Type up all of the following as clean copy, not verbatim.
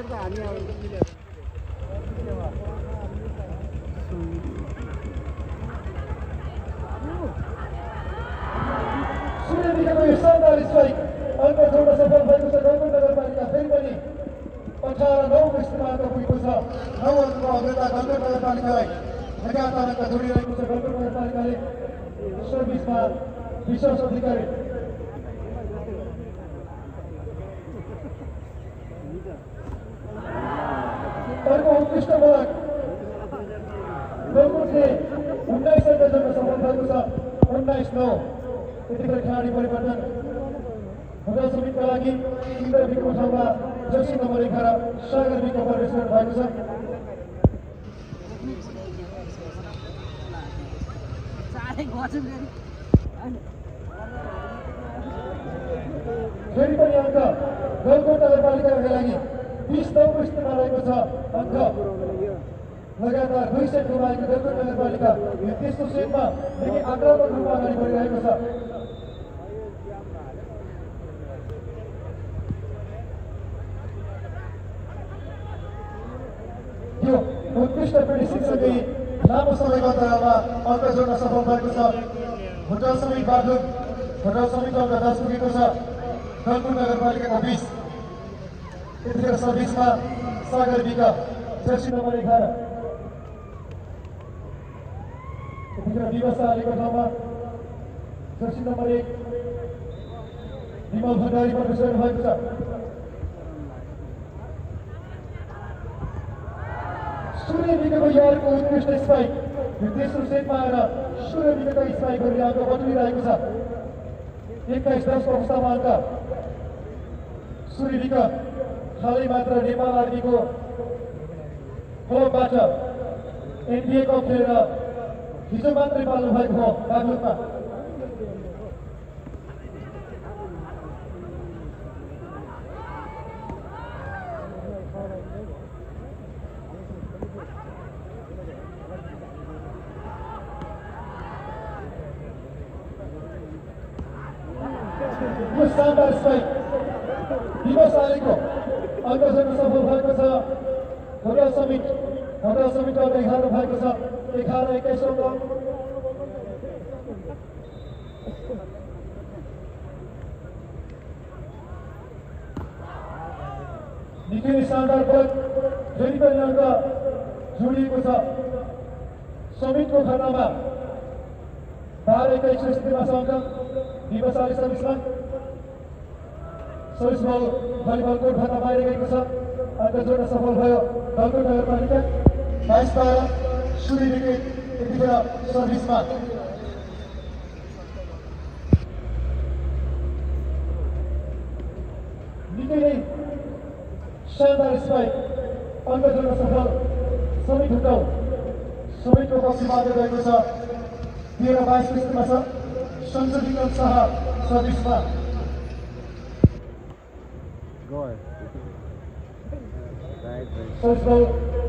सूर्यदेखिको यो शानदार स्ट्राइक अङ्क जोड्न सफल भएको छ गौतम नगरपालिका। फेरि पनि 18-9 स्थानमा अङ्क पुगेको छ। 9 अङ्कको अग्रता गौतम नगरपालिकालाई लगातार अङ्क जोडिरहेको छ। गौतम नगरपालिकाले सर्भिसमा विश्वास अधिकारी अर्को उत्कृष्ट बोलक गौतमले 19 अङ्क जोड्न सफल भएको छ। 19-9 यतिखेर खेलाडी परिवर्तन होटल समितिका लागि इन्द्र विको ठाउँमा जर्सी नम्बर 11 सागर विको प्रवेश गर्नु भएको छ। फेरि पनि अङ्क गौतम नगरपालिकाका लागि 20-9 स्थितिमा रहेको छ। अङ्क लगातार 2 सेट गुमाएको गौतम नगरपालिका यो तेस्रो सेटमा निकै आक्रामक रूपमा अगाडि बढिरहेको छ। यो उत्कृष्ट फिनिसिङसँगै लामो समयको अन्तरालमा अङ्क जोड्न सफल भएको छ। होटल समिति बागलुङ होटल समितिको अङ्क 10 पुगेको छ। गौतम नगरपालिकाको 20 यतिखेर सर्भिसमा सागर विका जर्सी नम्बर 11 यतिखेर व्यवस्था अलिको ठाउँमा जर्सी नम्बर 1 विमल भण्डारी प्रवेश गर्नु भएको छ। सूर्य विकेको यारको उत्कृष्ट स्पाइक यो तेस्रो सेटमा आएर सूर्य विकेको स्पाइकहरूले अङ्क बटुलिरहेको छ। 21-10 को अवस्थामा अङ्क सूर्य विक हालै मात्र नेपाल आर्मीको क्लबबाट एनबिए कप खेलेर हिजो मात्रै पाल्नु भएको हो बागलुङमा। यो शानदार स्ट्राइक दिवस आलेको अङ्क जोड्न सफल भएको छ। होटल समिति अङ्क 11 भएको छ। 11-21 अङ्क निकै शानदार बल फेरि पनि अङ्क जोडिएको छ। समितिको खानामा 12-21 स्थितिमा छ अङ्क। दिवस आले सर्भिसमा सर्भिस बल भलिबल कोर्ट भन्दा बाहिर गएको छ। अङ्क जोड्न सफल भयो गौतम नगरपालिका। 22-12 सूर्य विकेट यतिखेर सर्भिसमा। निकै नै शानदार स्ट्राइक अङ्क जोड्न सफल समित हुटाउ समितको पक्षबाट रहेको छ। 13-22 स्थितिमा छ। संसद विक्रम शाह सर्भिसमा।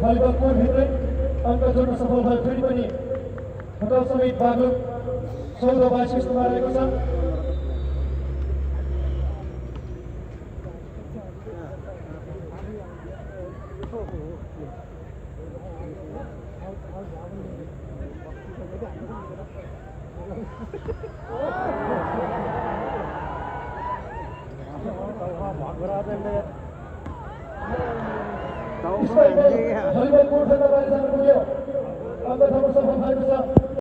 भलिबल कोर्टभित्रै अङ्क जोड्न सफल भयो। फेरि पनि होटल समिति बागलुङ 14-22 स्थितिमा रहेको छ। भलिबल कोर्ट भन्दा बाहिर जानु पुग्यो।